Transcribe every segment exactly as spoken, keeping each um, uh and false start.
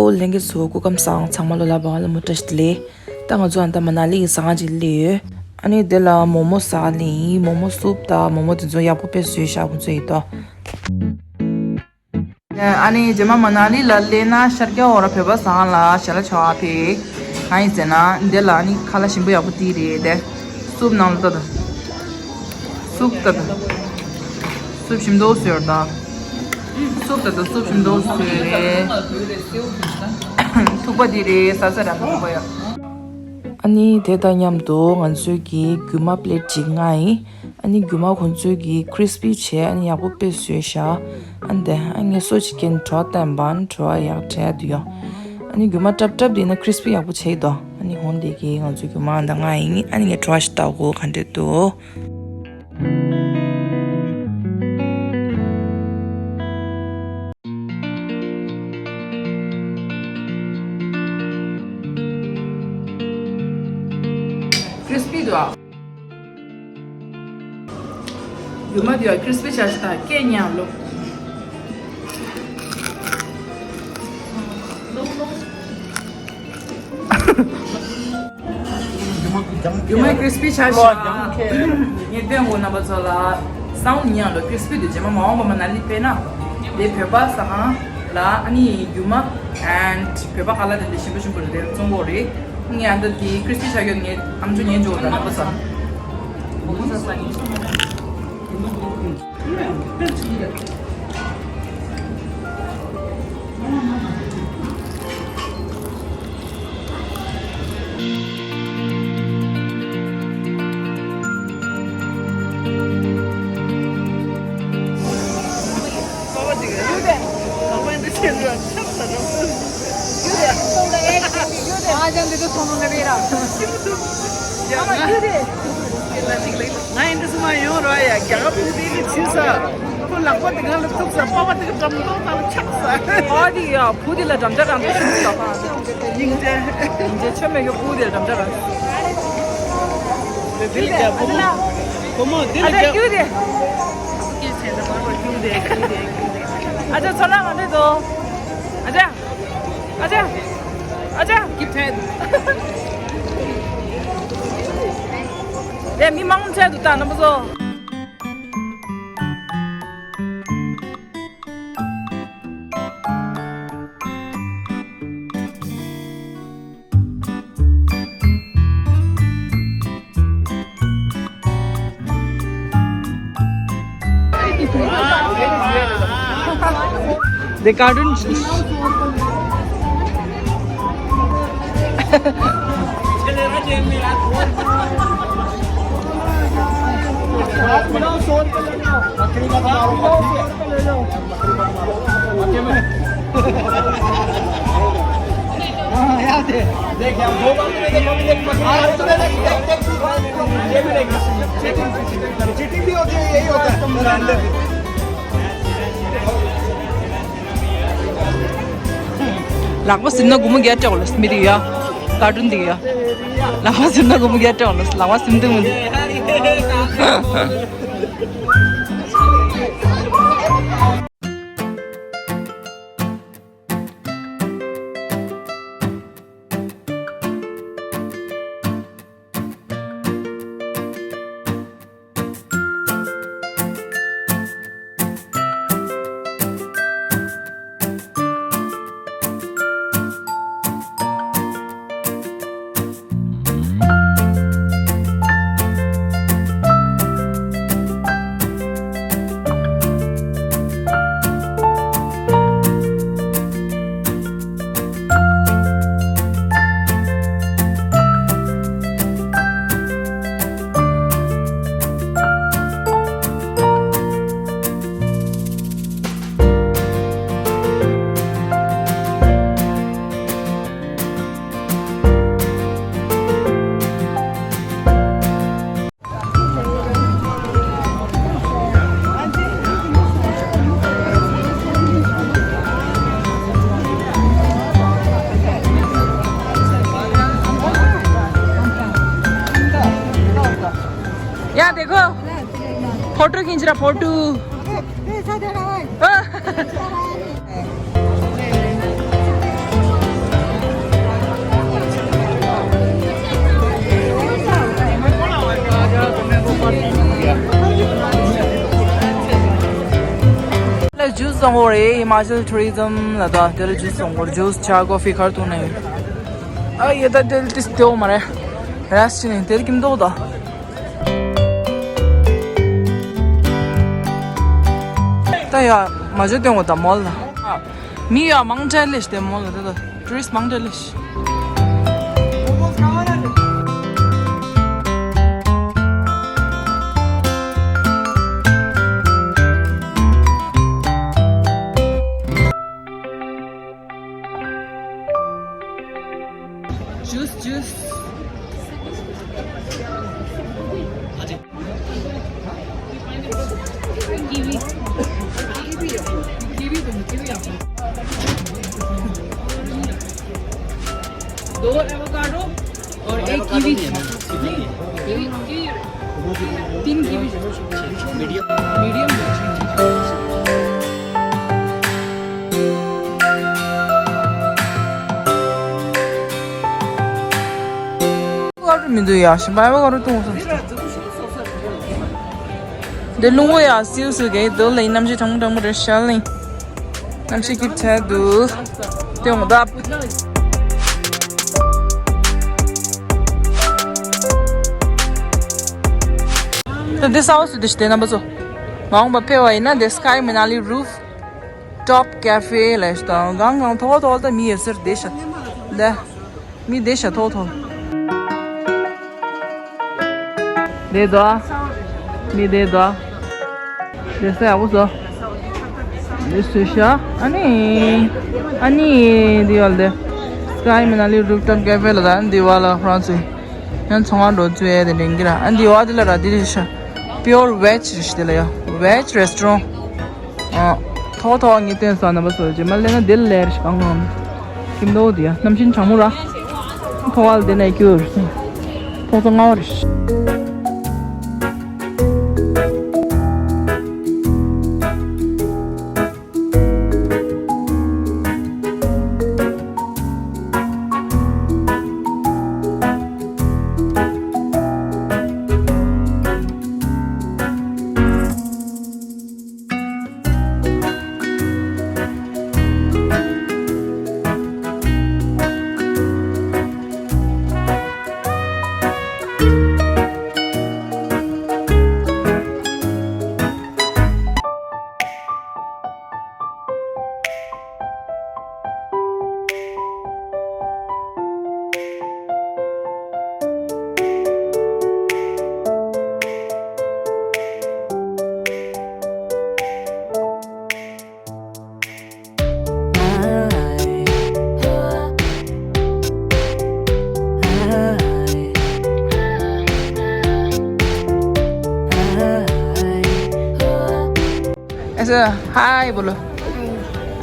ཨོ་ལྷན་རྒྱས་ཚོ་སྐུ་ཁམས་བཟང་། ཚང་མ་ལོ་ལ་བག་ལ་མུ་བཀྲ་ཤིས་བདེ་ལེགས། ད་ང་ཚོ་ཨ་ད་མ་ན་ལི་གི་ཟ་ཁང་ཅིག་སླེབས་ཡོད། ཨ་ནི་དེ་ལ་མོག་མོག་ཟ་ག་སླེབས་ཡིན། མོག་མོག་སུབ་དང་མོག་མོག་དེ་ཚོ་ཡག་པོ་དཔེ་བཟོས་ཤག་ཁོང་ཚོ་ཡིན་ཏོ། ཨ་ནི་རྗེས་མ་མ་ན་ལི་ལ་སླེབས་ན་ཤར་རྒྱག་འོག་ར་བོད་པ་ཟ་ཁང་ལ་ཞལ་ལག་མཆོད་ག་ཕེབས། གང་ཡིན་ཟེར་ན་འདི་ལ་ཨ་ནི་ཁ་ལག་ཞིམ་པོ་ཡག་པོ་དེ་རེད་དེ། སུབ་ནང་ལ་ལྟ་དང་། སུབ་ལྟ་དང་། སུབ་ཞིམ་ཏོག་བཟོས་ཡོད་ད། སུབ་ལྟ་དང་། སུབ་ཞིམ་ཏོག་བཟོས་རེད། ཐུག་པ་འདི་རེད། ཟ་ས་རང་གི་ཐུག་པ་ཡ། ཨ་ནི་དེ་དང་མཉམ་དུ་ང་ཚོས་ཀྱི་རྒྱུ་མ་པི་ལེ་ཊི་གཅིག་མངགས་ཡིན། ཨ་ནི་རྒྱུ་མ་ཁོང་ཚོས་ཀྱིས་ཁི་རི་སི་པི་བྱས། ཨ་ནི་ཡག་པོ་དཔེ་བཟོས་ཤག་ཨ་ནི་དེ་ཨ་ངས་སོ་གཅིག་གིས་བྲོ་བ་བསྟན་པ། བྲོ་བ་ཡག་དྲག་འདུག་ཡོ། ཨ་ནི་རྒྱུ་མ་ཀྲབ་ཀྲབ་དེ་ན་ཁི་རི་སི་པི་ཡག་པོ་བྱས་ཡོད་དོ། ཨ་ནི་འོ་དེ་གིས་ང་ཚོས་རྒྱུ་མ་ཨ་ད་མངགས་ཡིན། ཨ་ནི་ངས་བྲོ་བ་ཞིག་ལྟ་དགོས་ག་འདྲ་འདུག་ཁི་རི་སི་པི་འདུག་ཨ། རྒྱུ་མ་དེ་ཡང་ཁི་རི་སི་པི་ཆགས་ཤག་ད་སྐད་ཉན་ལོ། རྒྱུ་མ་ཁི་རི་སི་པི་ཆགས་ཤག་ངས་བསྟན་དགོས་རྣམ་པ་ཚོ་ལ། སའུན་ཌི་ཉན་ལོ། ཁི་རི་སི་པི་དེ་རྗེས་མ་མ་འོངས་པ་མ་ན་ལི་ཕེབས་ན་དེ་བོད་པ་ཟ་ཁང་ལ་ཨ་ནི་རྒྱུ་མ་ཨེན་ཌི་བོད་པ་ཁ་ལག་དེ་འདྲ་ཞིམ་པོ་ཞིམ་པོ་རེ་རེ་བཙོང་གི་ཡོད་རེད། ངས་ཨ་ད་དེ་ཁི་རི་སི་པི་ཆགས་ཡོད། ངས་ཨམ་ཅོག་ཉན་འཇོག་དང་རྣམ་པ་ཚོ། ང་ཡིན་འདི་སུ་མ་ཡོང་རོགས་ཡ། རྒྱ་གར་ཕྲུ་གུ་དེ་ནི་བྱིས་ས། ཁོ་ལག་པ་དེ་གང་ལ་ཐུག་ས། པ་པ་དེ་ག་འགྲམ་ཏོག་ཏག་ལ་ཆག་ས། ཨོ་དེ་ཡ་བུ་དེ་ལ་འགྲམ་ལྕག་རང་དུ་ཤུགས་ལ་ཕ། སྙིང་རྗེ། སྙིང་རྗེ་ཆོ་མེད་ཡོ། བུ་དེ་ལ་འགྲམ་ལྕག་རང་། དེ་ལ་རྒྱ་བུ་མོ། བུ་མོ་དེ་ལ་ཨ་ཅག་རྒྱ་སྐྱུག་དེ། ཨ་ཅག་ཚོ་ལ་གང་འདྲ་འདུག་ཨ་ཅག་ཨ་ཅག་ཨ་ཅག་སྐྱིད་ཐལ། དེ་མི་མང་ཆེ་འདུག་ད་རྣམ་པ་ཚོ། The cartoon. Cheating भी होती है, यही होता है। ལག་པ་ཟིན་ན་སྒོར་མོ་བརྒྱ་སྤྲད་དགོས་ལ་མི་རིགས་ཡ། ཀར་ཊུན་འདི་ཡ། ལག་པ་ཟིན་ན་སྒོར་མོ་བརྒྱ་སྤྲད་དགོས་ལ། ལག་པ་ཟིན་དུས་མི་འདུག यहाँ देखो, फोटो खींच रहा, फोटो। ए, ए, साथ रहा है। हाँ। ཇུས་བཟོ་དགོས་རེད། ཧི་མ་ཅལ་ཊུ་རི་ཛམ་ལ་ད་དེ་ལ་ཇུས་བཟོ་དགོས། ཇུས་ཆ་ཀོ་ཕི་ཁར་འཐུང་ནས་ཡོད། ཨ་ཡེ་ད་དེ་ལ་ཏིས་ཏེའོ་མ་རེད། ར་སི་ནས་དེ་ལ་ཀིམ་ཏོ་ད། ད་ཡ་མ་ཇོ་སྟོན་དགོས་ད་མོལ་ལ། མི་ཡ་མང་ཆེ་ལས་ཏེ་མོལ་ལ་ད་ད་ཊུ་རི་སི་མང་ཆེ་ལས། Juice, juice. Kiwi. Kiwi, kiwi, kiwi. दो एवोकाडो और एक कीवी। नहीं, कीवी, कीवी। तीन kiwi. Medium. Medium. ཀ་རུ་མི་འདུག་ཡ། ཤི་བའི་ཀ་རུ་གཏོང་སོང་། འདི་རླུང་བུ་ཡ་སིའུ་སིའུ་གེ་འདུག་ལེ། གནམ་གཤིས་གྲང་མོ་གྲང་མོ་རེད་ཤག་ལེ། གནམ་གཤིས་སྐྱིད་ཆགས་འདུག་དེ་འོང་ད། ད་འདི་ས་འོག་སུ་འདི་ཞིག་དེ་རྣམ་པ་ཚོ། མ་འོངས་པ་ཕེབས་པ་ཡིན་ན་འདི་Sky Manali Roof Top Cafe ལ་ཞིག་དང་གང་གང་ཐོག་ཐོག་ད་མི་ཡོད་སར་བསྡད་ཤག་འདི། མི་བསྡད་ཤག་ཐོག་ཐོག་བསྡད་དོ། མི་བསྡད་དོ། བསྡད་ས་ཡག་པོ་བཟོ། བསྡད་སུ་ཤག་ཨ་ནི། ཨ་ནི་འདི་ཡོད་ལ་དེ། Sky Manali Rooftop Cafe ལ་ད་འདི་བ་ལ་ཧྥ་རན་སི། ཡང་ཚོང་ཁང་འགྲོ་ཚུལ་ཡས་དེ་འདྲ་ཡིན་གྱི་ར། ཨ་འདི་བ་འདི་ལ་ར་འདི་རེད་ཤག Pure Veg རེད་ཤག་འདི་ལ་ཡ། Veg Restaurant། ཨ། ཐོག་ཐོག་ངས་བསྟན་སོང་རྣམ་པ་ཚོ། རྗེས་མ་སླེབས་ན་དེ་ལ་ལས་རེ་ཞིག་གང་གང་། ཁྱིམ་ཐོག་འདི་ཡ་གནམ་གཤིས་གྲང་མོ་ར། ཐོག་ཨ་ལ་དེ་ནས་སྐྱོ་རེ་སོང་། ཐོག་ཚོ་ལྔ་བ་རེ་ཞིག ऐसे हाय बोलो।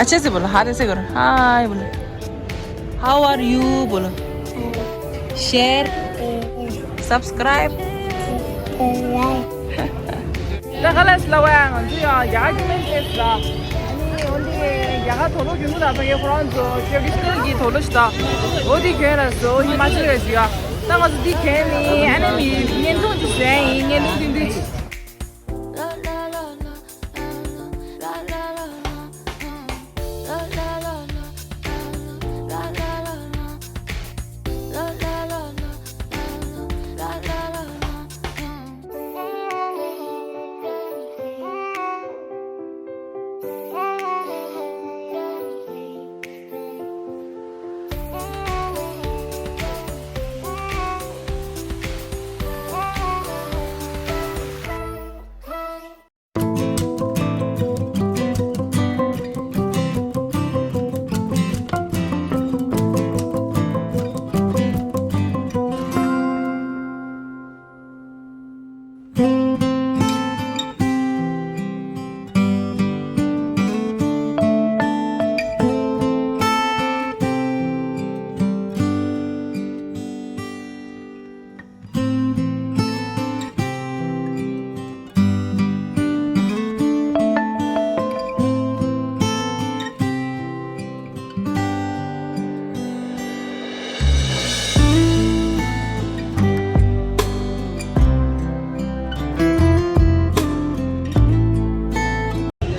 अच्छे से बोलो, हाथ ऐसे करो। हाय बोलो। How are you? बोलो। Share। Subscribe। ད་ག་ལ་སླ་བ་ཡང་ང་ཚོ་ཡང་རྒྱ་གར་གྱི་མི་ཟེར་ལ། ཨ་ནི་འོན་ཏེ་རྒྱ་གར་དུག་ལོག་གྱོན་གྱི་ད་ཕ་གི་ཁོ་རང་ཚོ་ཊེ་རེ་ཌི་ཤི་ནལ་གྱི་དུག་ལོག་ཞིག་ད། འོ་དེ་གྱོན་ར་སོ་ཧི་མ་ཅལ་ར་ཞིག་ཡ། ད་ང་ཚོ་དེ་གྱོན་ནི་ཨ་ནི་མི་བརྙན་ཐུང་ཅིག་བཟོ་ཡ་ཡིན། བརྙན་ཐུང་ཐུང་ཐུང་ཅིག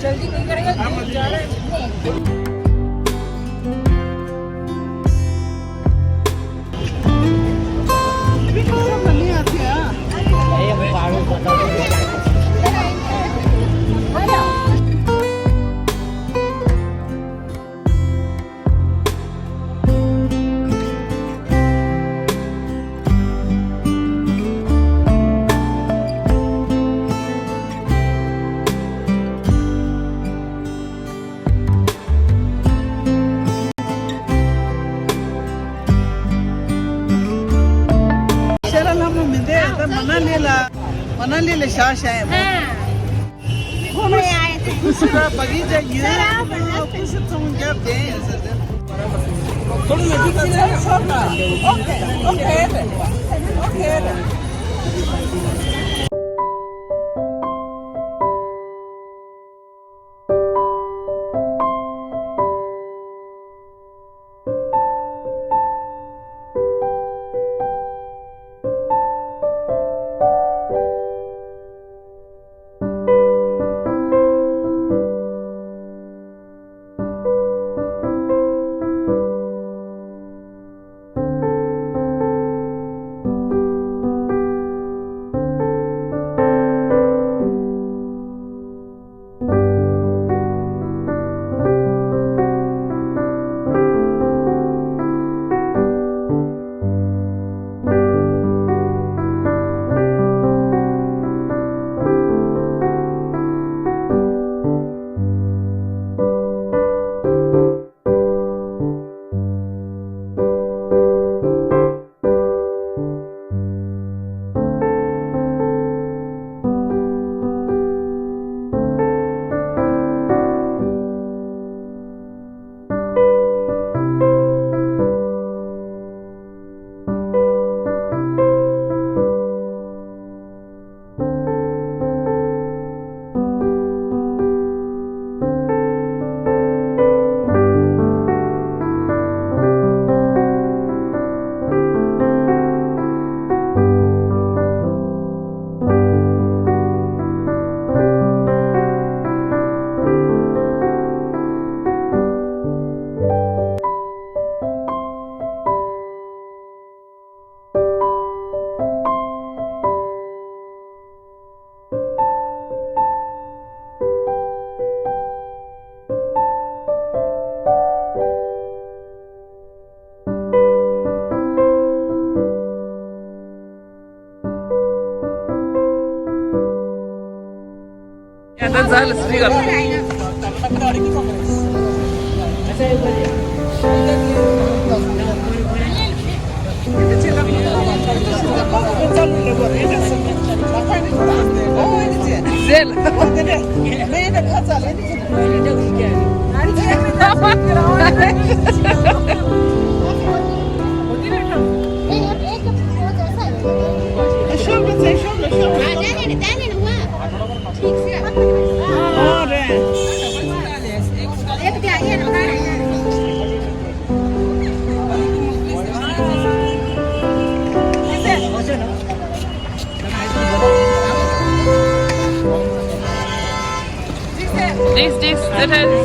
जल्दी नहीं करेगा, धूप མ་ན་ལི་ལ་བཞག་བཞག་ཡིན་པ། ཁོ་མ་ཡ་ཡ། ཀུ་ཤུ་ར་བ་གི་ཅ་ཡོད། ཀུ་ཤུ་ཚོང་རྒྱབ་བསྡད་ཡོད་ཟེར་ཏེ། ཁོ་ལ་མི་འདུག་ད་ཚར་ཆོག་ལ། ཨོ་ཁེ་ཨོ་ཁེ་རེད། ཨོ་ཁེ་རེད། ཡ་ད་ཛ་ལ་སི་ཀར། ཟེར། This, this, that is.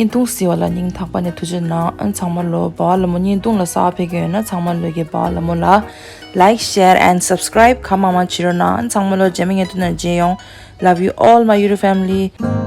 བརྙན་ཐུང་གཟིགས་པ་ལ་སྙིང་ཐག་པ་ནས་ཐུགས་རྗེ་གནང་། ཨ་ཚང་མ་ལོ་བ་ལ་མོ་བརྙན་ཐུང་ལ་གསར་པ་ཕེབས་ཀྱི་ཡོད་ན་ཚང་མ་ལོ་གི་བ་ལ་མོ་ལ་like, share and subscribe ག་མང་མང་བྱེད་རོགས་གནང་། ཨ་ཚང་མ་ལོ་རྗེས་མའི་བརྙན་ཐུང་ནང་མཇལ་ཡོང་། Love you all, my YouTube family.